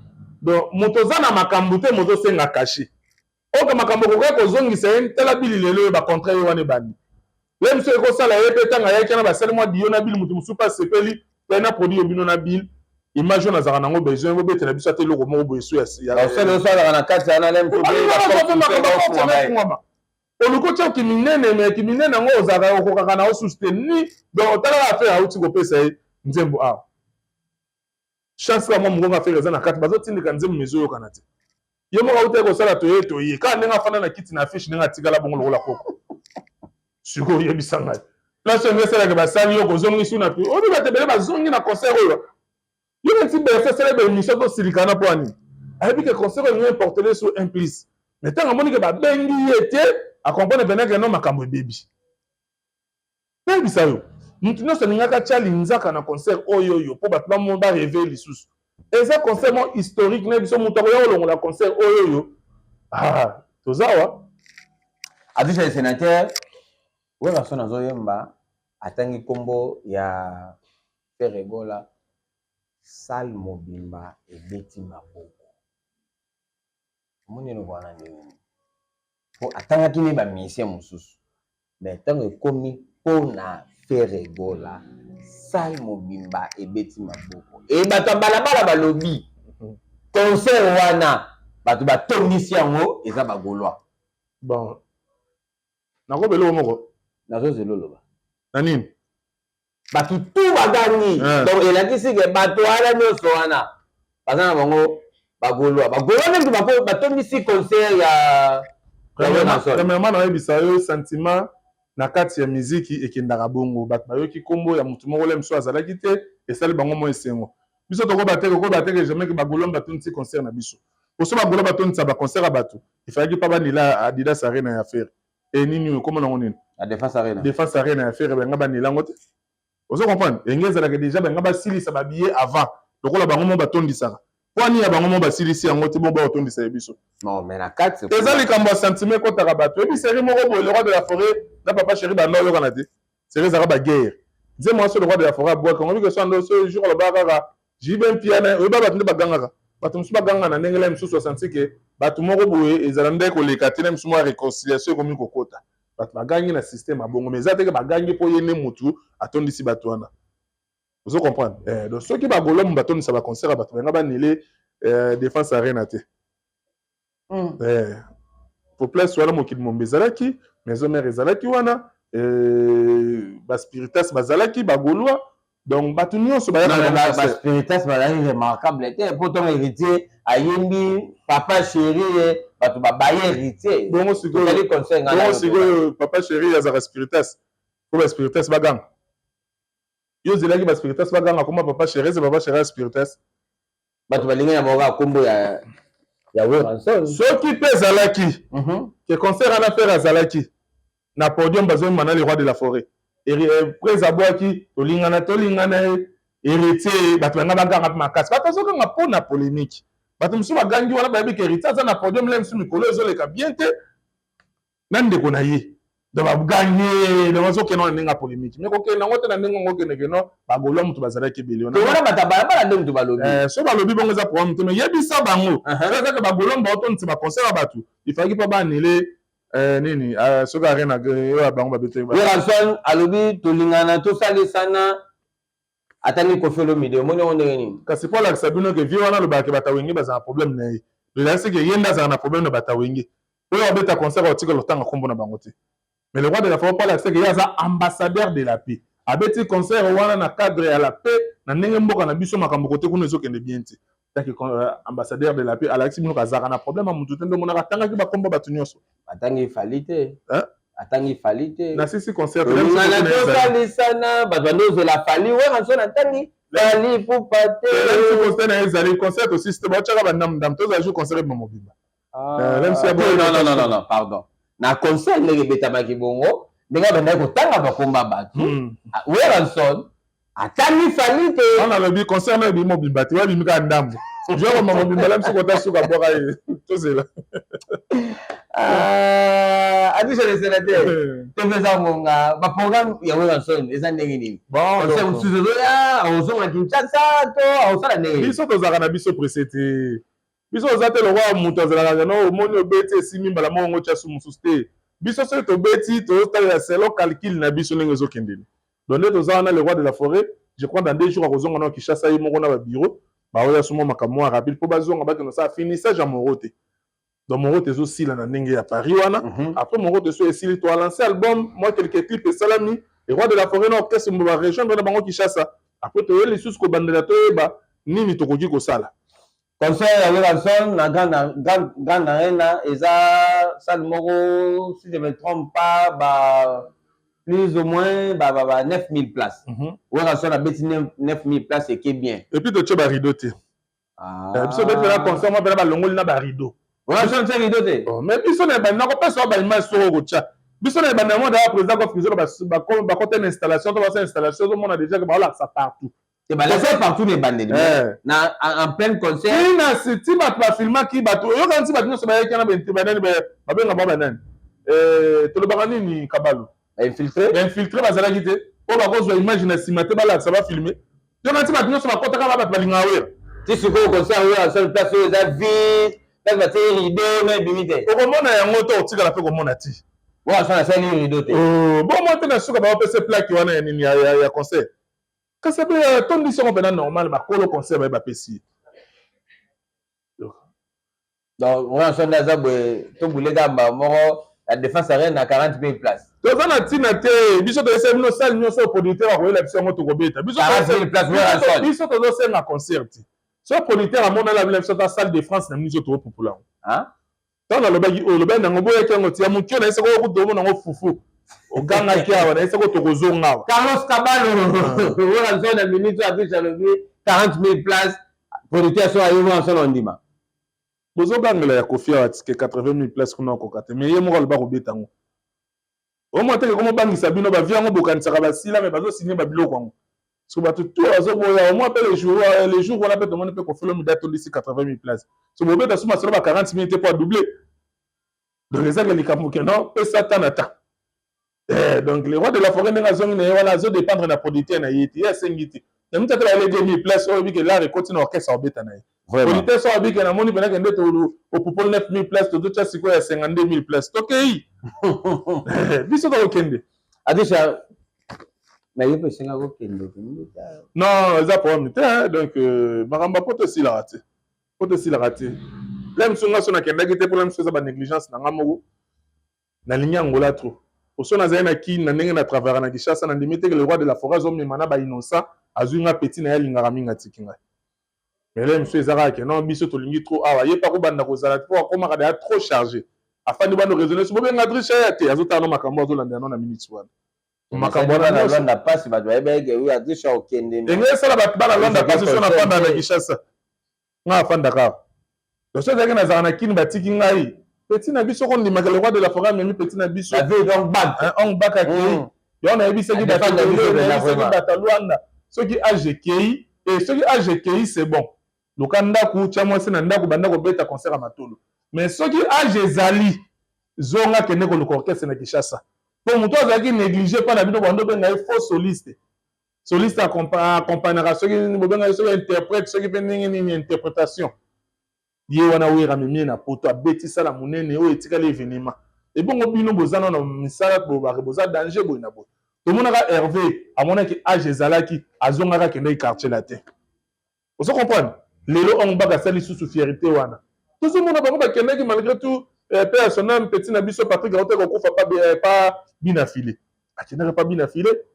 S1: Donc moto oza na makambo te, moto osenga cachet oyo makambo okoki kozongisa ye. Tala Bili lelo oyo, bacontre ye wana ebandi ye mosu ekosala ye mpe. Ntango ayaki wana, basali mwa dio na Bili, moto mosusu mpe asepeli mpe na produit yo bino na Bile. Image oyo nazalaka nango besoin, bobetela biso ata eloko moko boye. So
S2: osalaka na kati wana.
S1: Oluki otia kiminene, me kiminene yango ozalaka okokaka na yo susu te ni. Donc otalaka affaire auti kopesa ye nzembo awa, chance kaka mwa mongongo affaire eza na kati, bazotindika nzembo ma ezoyokana te. Ye moko autaki kosala toye toye kaka ndenge afanda na kiti na affiche, ndenge atikala bongo lokola koko. Sikoyo oyebisa ngai place oyo esalaka basali yo kozongisi na oyo, bato ebele bazongi na concert oyo. Yo neti Bercy asala baémission, tosilikana mpo ani ayebi ke concert oyo elingi importele sur un plus, mais ntango amoni ke babengi ye te, acomprendre pene ke no makambo ebebi. Nayebisa yo, motu nyonso alingaka atya linzaka na concert oyo oyo mpo bato bamo bareve lisusu. Eza concert moko historique na biso, moto akoya kolongola concert oyo oyo. Ah, toza awa.
S2: Adisha le sénateur Werrason azoyemba, atangi nkombo ya Ferre Gola, salle mobimba ebeti maboko. Omoni eloko wana ndenge nini? Po atangaki ne bamusicien mosusu, mais ntango ekomi mpona Ferre Gola, salle mobimba ebeti maboko. E bato ya balabala balobi concert wana bato batondisi yango eza bagaulois.
S1: Bon, nakoba eloko moko.
S2: Nazozela oloba.
S1: Na nini?
S2: Bato tu bagangi. Donc elakisi ke bato wana nyonso wana baza na bango bagaulois, bagaulois nde moto batondisi concert ya.
S1: Premièrement, nayebisa yo, sentiment na kati ya miziki ekendaka bongo. Bato bayoki nkombo ya motu moko le mosusu azalaki te, esali bango mwa esengo. Biso tokoba te, kokoba te ke jamais ke bagaulois batondisi concert na biso. Poso bagaulois batondisa baconcert ya bato, efalaki mpa banila Adidas Arena ya Ferre e nini oyo komona yango nini?
S2: La Défense Arena.
S1: Défense Arena ya Ferre, banga banela yango te. Ozo comprendre, enge ezalaka déjà banga basilisa babillet avant, lokola bango mo batondisaka. Mpo ani ya bango mo basilisi yango te, bo baotondisa ye biso.
S2: Non, mais na kati
S1: eza likambo ya sentiment ekotaka bato. Oyebi série moko boye, le roi de la forêt na papa chéri, banda oyokana te, série ezalaka baguerre. Nzembo wana so le roi de la forêt abwaka yango, bike so ando so jour alobaka kaka JB Mpiana, oyeba bato nde bagangaka. Bato mosusu baganga na ndenge la mosusu, asanti ke bato moko boye ezala nde koleka te na mosusu, mwa réconciliation ekomi kokota, bato bagangi na système ya bongo. Mais eza teke bagangi mpo ye nde motu atondisi bato wana. Ozo comprendre? Donc soki bagolomo batondisa baconcert ya bato, banga banile Défense Arena te. Po place wana mokili mombe ezalaki, Maison Mère ezalaki wana, baspiritas bazalaki, bagaulois, donc bato nyonso.
S2: Baspiritas bazalaki remarquable te, mpo ntongo Héritier ayembi papa chéri ye, bato babaye Héritier.
S1: Bongo sikoyo papa chéri azalaka spiritas po baspiritas baganga? Yo ozelaki baspiritas baganga koma papa chéri? Eze papa chéri ya spiritas?
S2: Bato balingi na bango kaka nkombo ya Werrason.
S1: Soki mpe ezalaki ke concert wana Ferre azalaki na podium, bazoyemba na le roi de la forêt, prese abwaki tolingana tolingana ye Héritier, bato banga baganga mpe makasi. Bato bazokanga mpo na polémique. Bato mosusu bagangi wana, bayebi ke Héritier aza na podium le mosusu, mikolo ezoleka bien te. Na ndeko na ye. Donc baganye, donc bazokende wana ndenge ya polémique. Mais kokende yango te na ndenge yango okende keno bagolois moto bazalaki ebele
S2: wana. Wana bato ya balabala nde moto balobi.
S1: Eh, so balobi bongo eza problème te, mais yebisa bango. Soki kaka bagolois baotondisa baconcert ya bato, il fallaki mpo baannuler eh, nini eh, soki arena oyo ya bango babetaki.
S2: Werrason alobi tolingana tosalisana atangi Koffi Olomide omoni yango ndenge nini?
S1: Kasi mpo alakisa bino ke vie wana alobaka ke bato ya Wenge bazala na problème na ye, ezali seke ye nde azala na problème na bato ya Wenge oyo abeta concert akotikala kotanga nkombo na bango te. Mais le roi de la forêt mpo alakisa ke ye aza ambassadeur de la paix, abeti concert wana na cadre ya la paix, na ndenge mboka na biso makambo kote kuna ezokende bien te. Tant que ambassadeur de la paix alakisi bino kazaka na problème ya mutu te, nde omonaka atangaki bakombo bato nyonso.
S2: Atangi Fally te, atangi Fally te.
S1: Na sisi concert
S2: tolingana tosalisana, bato bande ozela Fally. Werrason atangi Fally Ipupa te.
S1: Concert na ye ezali concert tosisi te, baotyaka bandamundambu, tozala jour concert ebima mobimba.
S2: Non, non, non, non, pardon, na concert ndenge ebetamaki bongo, ndenge abandaki kotanga bakomba bato, Werrason atangi Fally te.
S1: Wana alobi concert na ebimi mobimba te, wabimi kaka ndambo, jour mama mobimba la biso kota suka bwaka ye, tozela.
S2: Adisha le sénateur, topesa ngonga. Baprogramme ya Werrason eza ndenge nini? Concert mosusu ezoya, ozonga Kinshasa to aosala ndenge?
S1: Biso tozalaka na biso presse te. Biso oza te lokola moto azalaka no omoni obeti esimi mbala moko ngo tya su mosusu te. Biso soki tobeti, tozotalela selon calcul na biso ndenge ezokendele. Donc nde toza wana, le roi de la forêt, je crois dans 2 jours akozonga na Kinshasa ye moko na babureau, baoya so mwa makambo mwa rapide mpo bazonga bakende kosala finissage ya Morote. Donc Morote ezosila na ndenge ya Paris wana. Après Morote so esili, toalance album, mwa quelques clips esalami, le roi de la forêt na orchestre mbo barejoindre na bango Kinshasa. Après toye lisusu kobandela, toyeba nini tokoki kosala.
S2: Concert ya Werrason na Grande Arena eza salle moko, si je me trompe pas, ba plus ou moins ba 9000 places. Werrason abeti 9000 places, eke bien.
S1: Et puis totie barideau te. Biso beti na concert moko mpena balongoli na barideau.
S2: Werrason tie rideau te?
S1: Mais biso na ebandi, nakopesa wa baimage soko okotya. Biso na ebandi yango daya, président Kofi Kizola bakota na installation to basala installation, ozomona déjà ke baolakisa partout.
S2: Te, balakisa partout na ebandeli, na en pleine concert.
S1: Tina ti bato bafilmaki, bato oyokani ti bato nyonso bayaki wana, banani babenga bango, banani tolobaka nini, kabalo.
S2: Bainfiltré.
S1: Bainfiltré bazalaki te mpo bakozwa image na nsima te, balakisa, bafilme. Yoka ti bato nyonso bakɔtaka ba bato balingaka Wera.
S2: Ti sikoyo concert oyo asali, place oyo eza vide, place batie rideau na ebimi te.
S1: Okomona yango to otikala mpe komona ti.
S2: Oyo asala asali rideau te.
S1: Bongo te na suka bapesa plaque wana ya nini ya concert, kasi ape atondisi yango mpena normal, bakolo concert baye bapesi ye.
S2: Donc Werrason nde aza boye, tobule kaka mbala moko la Défense Arena na 40 000 places.
S1: Toza na ntina te. Biso toyesa bino salle nyonso oyo producteur akoyela biso yango, tokobeta. Biso tozosenga concert te. So producteur amonala bino biso ta salle de France na biso, tokopupula yango. Ntango nalobaki oyo olobaki nango, boyaki yango ti ya moke na ye, soko okuta omona yango fufu, ogangaki awa na ye, soko tokozonga awa.
S2: Carlos Kabalo, Werrason na minute oyo Adrisha alobi 40 000 places, producteur so aye, Werrason ondima.
S1: Bozogangela ya Kofi awa tike 80 000 place kuna okoka te, mais ye moko aloba kobeta yango. Omwa teke komobangisa bino bavie yango, bokanisaka basila, mais bazosigne babiloko yango. So bato tu bazoboya omwa mpe le jour wana mpe tomoni mpe Kofi Olomide atondisi 80 000 place. So bobeta so masolo ba 40 000 te mpo adouble. Donc ezaka likambo ke non, pesa ta na ta. Donc le roi de la forêt ndenge azongi na ye wana, azodépendre na producteur na ye te. Ye asengi te na miti ata bayele 2000 place oyo bike lar ekoti na orchestre akobeta na ye. Producteur so abike namoni mpena kende opupoli 9000 place, tozotya sikoyo ya 52 000 place, tokei biso tokokende.
S2: Adisha na ye mpe esenga kokende.
S1: Non, eza problème te. Donc makambo ya poto esilaka te, poto esilaka te. La miso nga so nakendaki te mpona miso eza banégligence na nga moko. Nalingi Angola trop. Oso nazali na Kini na ndenge na travaillaka na Kinshasa, nandimi te ke le roi de la forêt azomema na bainnocent, azwi nga petit na ye alingaka mingi, atiki ngai. Mais le mosusu eza kaka ke non, biso tolingi trop awa, ye mpe akobanda kozala te mpo akomaka deya trop chargé. Afandi bano raisonne so bobenga Adrisha ya te, azotala no makambo azolandela no na minute wana.
S2: Makambo wana Lwanda mpasi, bato bayebaki ke oyo Adrisha okende.
S1: Enge esala bato bana Lwanda mpasi. So nafanda na Kinshasa, ngai afandaka awa. Donc so ezalaki nazalaka na Kini, batiki ngai petit na biso kondimaka le roi de la forêt amemi petit na biso.
S2: Ong
S1: Bak akei yango. Nayebisaki bato ya Lwanda, soki age ekei e, soki age ekei, c'est bon, luka ndako, tia mwasi na ndako, banda kobeta concert ya matolo. Mais soki age ezali Zonga kende koluka orchestre na Kinshasa. Po moto azalaki négligé pa na bino bando benga ye faux soliste. Soliste accompagnaka soki bobenga ye soki interprète soki pe ndenge nini interprétation. Ye wana Werra amemi ye na poto abeti sala munene oyo etikali evenement. Ebongo bino boza nano na misala bolobaka boza danger boye na boye. Tomonaka Herve amonaki age ezalaki azongaka akendaki quartier latin. Ozo comprendre? Lelo Ong Bak asali lisusu fierite wana. Tozo mona bango bakendaki malgré tout eh, paix à son âme petit na biso Patrick autaki kokufa pa eh, pa bina filet. Akendaka pa bina filet.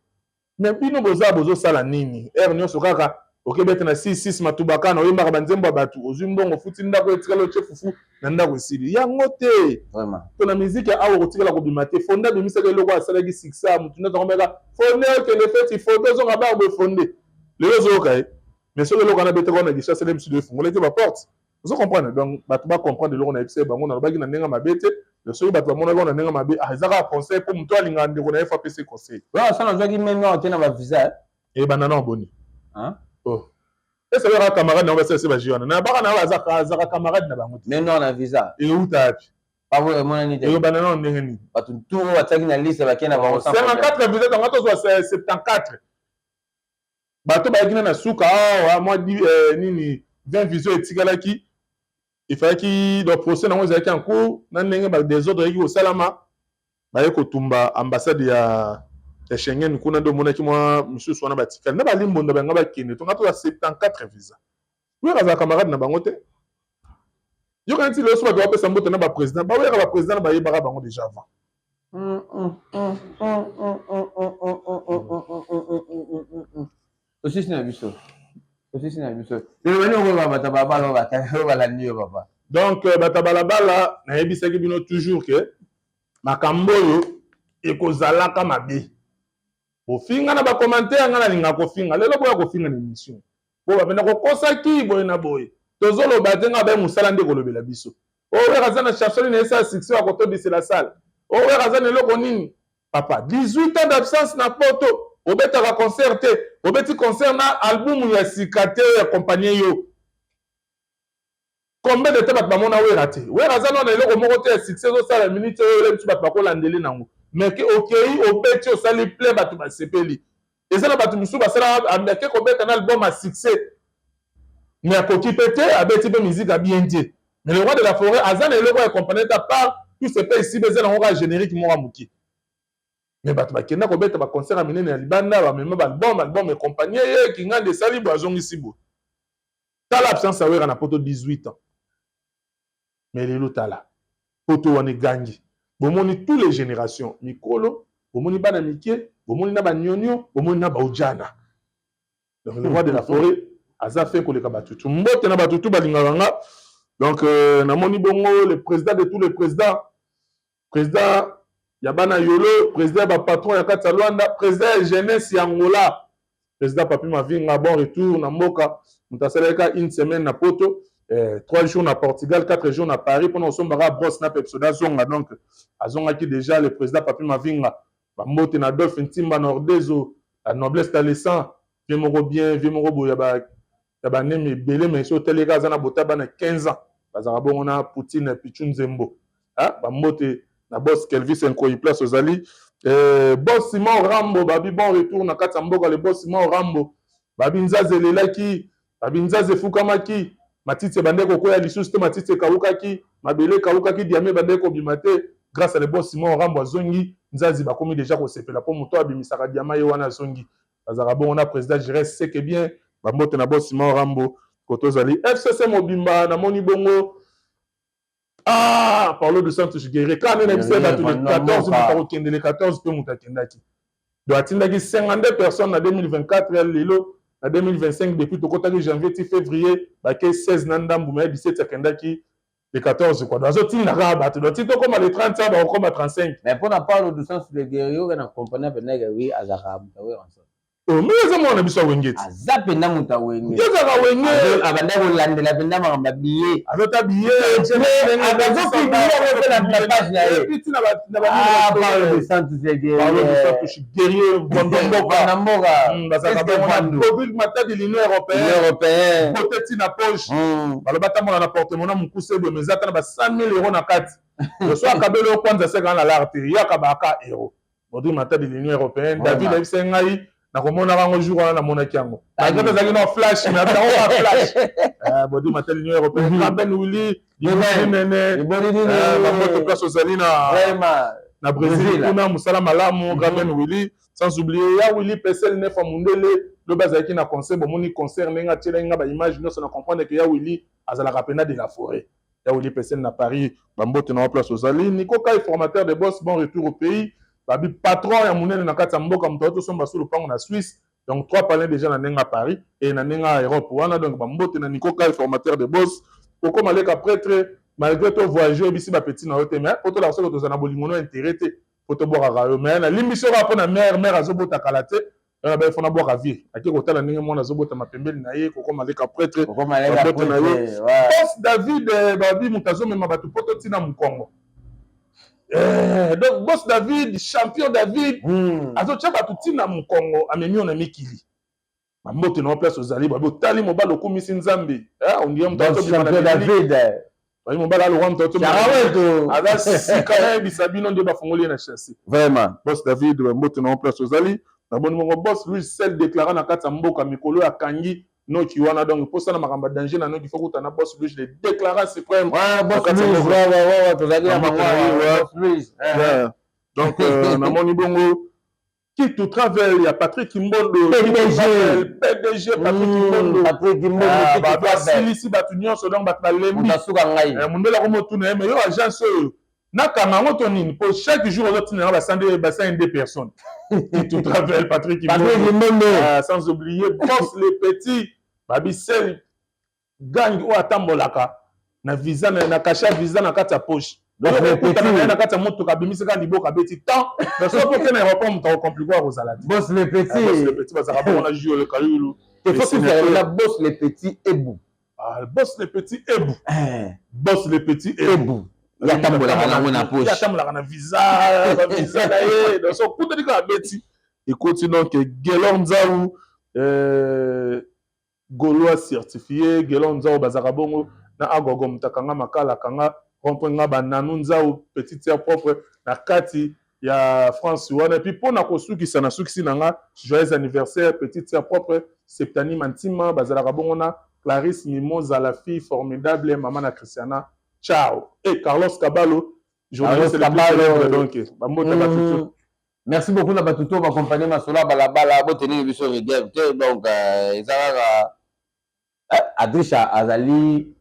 S1: Mais bino boza bozo sala nini? Heure nionso kaka okebeta na 6 6 matubaka na oyembaka ba nzembo ya batu ozwi mbongo ofuti ndako etikali otie fufu na ndako esili yango te.
S2: Vraiment.
S1: To na musique ya awa okotikala kobima te. Fonde abimisaka eloko asalaki succès ya mutu nionso akomeka fonde okende feti fonde ozonga bar boye fonde. Lelo ozoyoka ye. Mais soki eloko wana abetaka wana Kinshasa nde mosusu efungolaki ba porte. Ozo comprendre? Donc bato ba comprendre eloko nayebisaki bango, nalobaki na ndenge mabe te. Mais soki bato bamonaki yango na ndenge mabe, ah eza kaka conseil po moto alingaka ndeko na ye faut apesa ye conseil.
S2: Wana asala azwaki meme nao te na ba visa.
S1: Ebanda nao boni?
S2: Hein?
S1: Oh. Ese kaka camarade na bango basala se ba jeu wana. Na baka na bango azaka camarade na bango te.
S2: Meme nao na visa.
S1: Euta wapi?
S2: Pavo emonani te.
S1: Ebanda nao ndenge nini?
S2: Bato tout oyo batiaki na liste bakei na bango
S1: sans problème. 54 visa tango tozwa 74. Bato bayaki na na suka awa mwa nini 20 vision etikalaki efalaki donc procès nango ezalaki en cours na ndenge ba desordre eyaki kosalama baye kotumba ambassade ya ya Schengen kuna nde omonaki mwa misusu wana batikali na balimbonda banga bakende tonga toza 74 visa Wera azala camarade na bango te yoka neti lelo so bato bapesa mbote na ba président bawera ba président na bayebaka bango déjà avant.
S2: Osisi na biso, osisi na biso lelo bani okoyeba bato ya balabala oyo batali oyo balandi yo papa.
S1: Donc bato ya balabala nayebisaki bino toujours ke makambo oyo ekozalaka mabe. Bofinga na ba commentaire nga nalingaka kofinga lelo boya kofinga na emission bo bapenda kokosaki boye na boye tozoloba te nga baye mosala nde kolobela biso oyo wera aza na chanson nini esala succès akotondisela sala oyo wera aza na eloko nini papa 18 ans d'absence na poto obetaka concert te obeti concert na album ya sika te oyo accompagne yo. Combien de temps bato bamona Werra te? Werra aza nano na eloko moko te ya succès ezosala minute oyo oyebi biso bato bakolandeli nango. Mais ke okeyi obeti osali plein bato basepeli. Eza na bato misusu basala ake kobeta na album ya succès mais akoki pe te abeti pe musique ya bien te. Mais le roi de la forêt aza na eloko ya accompagner te à part tout ce pe ici eza nango kaka générique moko ya moke. Mais bato bakenda kobeta ba concert ya minene ya libanda bamema ba album, album accompagner ye kingandi esali boye azongisi boye. Tala absence ya Werra na poto 18 ans. Mais lelo tala poto wana egangi. Bomoni tous les generations, mikolo, bomoni bana mike, bomoni na ba nionio, bomoni na ba ujana. Donc le roi de la forêt aza fin koleka batu tout. Mbote na batu tout balingaka nga. Donc namoni bongo le président de tous les présidents, président ya bana Yolo, président ya ba patron ya kati ya Luanda, président ya jeunesse ya Angola, président Papi Mavinga, bon retour na mboka. Moto asalaki kaka une semaine na poto, 3 jours na Portugal, 4 jours na Paris mpona kosombaka brosse na Pepsoda azonga. Donc azongaki déjà le président Papi Mavinga. Bambote na Adolphe Ntimba Nordezo, la noblesse d'Alessand, vieux moko bien, vieux moko boye ya ba nemi ebele, mais soki otali kaka aza na bota bana 15 ans, bazalaka bongo na Poutine Pichu Nzembo. Ah, bambote na boss Kelvis Nkoyi place ozali. Boss Simon Rambo babi bon retour na kati ya mboka le boss Simon Rambo babi nzazi elelaki, babi nzazi efukamaki, matiti ebandaki kokwea lisusu te, matiti ekawukaki, mabele ekawukaki, diamant ebandaki kobima te. Grâce à le boss Simon Rambo azongi, nzazi bakomi deja kosepela po moto abimisaka diamant ye wana azongi. Bazalaka bongo na président Jires Seke bien, bambote na boss Simon Rambo koto ozali. FCC mobimba namoni bongo. Ah, Paulo dos Santos guerrier. Quand on a vu bato le 14 moto akokende le 14 mpe moto akendaki. Donc atindaki 52 personnes na 2024 ya lelo na 2025 depuis tokotaki janvier ti février bake 16 na ndambu mais 17 akendaki le 14 quoi. Donc azotinda kaka bato. Donc ti tokoma le 30 ça bakokoma 35.
S2: Mais mpona Paulo dos Santos le guerrier oyo na comprendre mpenza ke oui azalaka moto ya Werrason.
S1: Oh, mais eza mwana biso ya wenge ti.
S2: Aza mpenza moto ya wenge.
S1: Ye azalaka wenge.
S2: Abanda kolandela mpenza makambo ya billet.
S1: Azota billet.
S2: Azopublier yango mpe na page na ye.
S1: Et puis tina ba na ba
S2: Ah, Paulo dos Santos le guerrier.
S1: Paulo dos Santos guerrier Vanda mboka.
S2: Vanda mboka.
S1: Bazalaka bongo na Covid Matadi l'Union européenne.
S2: L'Union européenne.
S1: Côté tina poche. Baloba tambola na porte-monnaie mokuse boye mais eza ata na ba 100 000 euros na kati. So akabeli oyo kwanza seka na lar te, ye akabaka euro. Baudry Matadi, l'Union européenne. David ayebisaki ngai nakomonaka yango jour wana, namonaki yango malgré ezalaki na flash, mais yango ka flash. Baudry Matadi, l'Union européenne. Raben Willy Nene, bambote place ozali na Brésil kuna, mosala malamu, Raben Willy. Sans oublier ya Willy Pesel Nefa Mundele, lobi azalaki na concert. Bomoni concert ndenge atielaki nga baimage nyonso, na comprendre ke ya Willy azalaka pena de la forêt. Ya Willy Pesel na Paris, bambote na wa place ozali. Nico Kai, formateur de boss, bon retour au pays. Babi patron ya monene na kati ya mboka, moto atosomba su lopango na Suisse, donc trois palais déjà na ndenge ya Paris et na ndenge ya Europe wana. Donc bambote na Nico Kai, formateur de boss. Kokoma leka prêtre, malgré to voyage, oyebisi bapeti na yo te, mais po tolaka soki toza na bolingo no intérêt te po tobwakaka yo, mais nalimbisi yo kaka mpo na mare azobota kala te. Wana baye fona bwaka vie, ake kotala ndenge mwana azobotama pembeni na ye. Kokoma leka prêtre, bambote na yo. Boss David, babi moto azomema bato po totina mokongo. Donc boss David, champion David, azotia bato ntina mokongo, amemi yo na mikili. Bambote na yo place ozali. Babi otali mobali, okumisi Nzambe, ondire moto azobima na
S2: David.
S1: Babi mobali alokwa moto aza sika, nayebisa bino nde bafongoli ye na chassis.
S2: Vraiment.
S1: Boss David, bambote na yo place ozali. Namoni mongo boss Louis Sel déclara na kati ya mboka mikolo oyo akangi noki wana. Donc mposana makambo ya danger na noki, fo kuta na boss Louis le déclarant suprême.
S2: Tozali na bango, boss Louis.
S1: Donc namoni bongo Kitu Travel ya Patrick Kimbondo.
S2: PDG.
S1: PDG Patrick Kimbondo.
S2: Patrick Kimbondo.
S1: Bato asilisi bato nyonso, donc bato balembi.
S2: Asuka ngai.
S1: Mondele akomotuna ye: "Me yo, agence oyo nakanga yango to nini?" Po chaque jour ozotinda yango basande deux personnes. Kitu Travel, Patrick
S2: Kimbondo.
S1: Sans oublier boss les petits, babisel gang oyo atambolaka na visa, na cachet ya visa na kati ya poche. Okutana na ye na kati ya motuka, abimisi kaka liboka, abeti temps. Mais soki oke na aéroport, moto akocompliquer akozala te.
S2: Boss les petits.
S1: Boss les petits bazalaka bongo na jus oleka yulu.
S2: La boss les petits ebu.
S1: Boss les petits ebu, boss les petits ebu.
S2: Yatambolaka nango na poche.
S1: Yatambolaka na visa, bavisa na ye. Donc so okutani kaka, abeti, ekoti. Donc Gelor Nzau, Gaulois certifié, Gelor Nzau, bazalaka bongo na agogo. Moto akanga makala, akanga rond-point nga bananu Nzau, petite sœur propre na kati ya France wana. Et puis mpona kosukisa, na sukisi na nga, joyeux anniversaire petite sœur propre Septani Mantima, bazalaka bongo na Clarisse Mimoza, la fille formidable, mama na Christiana. Ciao. Et Carlos Cabalo, journaliste le plus célèbre, donc bambote bato.
S2: Merci beaucoup na bato to bakompagne masolo ya balabala. Boteneli biso rigueur te. Donc eza kaka Adrisha, azali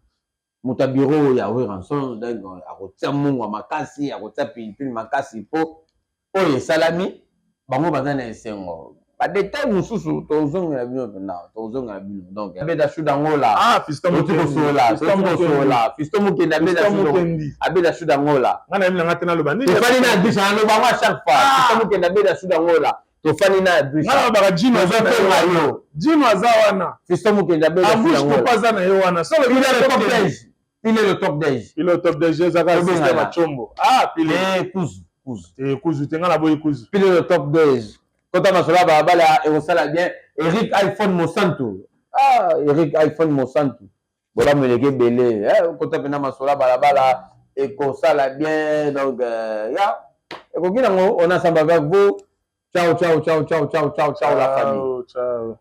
S2: moto ya bureau ya Werrason. Donc akotia mungwa makasi, akotia pilipili makasi mpo oyo esalami, bango baza na esengo. Badetail mosusu tozongela bino mpenza, tozongela bino. Donc abeta shu dangola.
S1: Ah, fiston.
S2: Toti kosola, toti kosola. Fiston Mokende abeta shu dangola.
S1: Nga na yebi na nga te, naloba nini?
S2: Tofandi na Adrisha, naloba yango à chaque fois. Fiston Mokende abeta shu dangola, tofandi na Adrisha.
S1: Nga nalobaka Jino aza.
S2: Tozotonga yo.
S1: Jino aza wana.
S2: Fiston Mokende abeta shu
S1: Ambush.
S2: dangola.
S1: Topo aza na ye wana.
S2: Il est le top DG, il est le top DG.
S1: Pile top DG ezaka système ya Tshombo. Ah, pile.
S2: Eh, kuzu kuzu.
S1: Eh, kuzu te, nga na boyi kuzu.
S2: Pile le top DG, kota masolo ya balabala, ekosala bien. Eric iPhone Mosantu, ah, Eric iPhone Mosantu, bolamu eleki ebele. Kota mpena masolo ya balabala, ekosala bien. Donc ya ekoki nango, on ensemble avec vous. Ciao, ciao, ciao, ciao, ciao, ciao, ciao la famille.
S1: Ciao, ciao.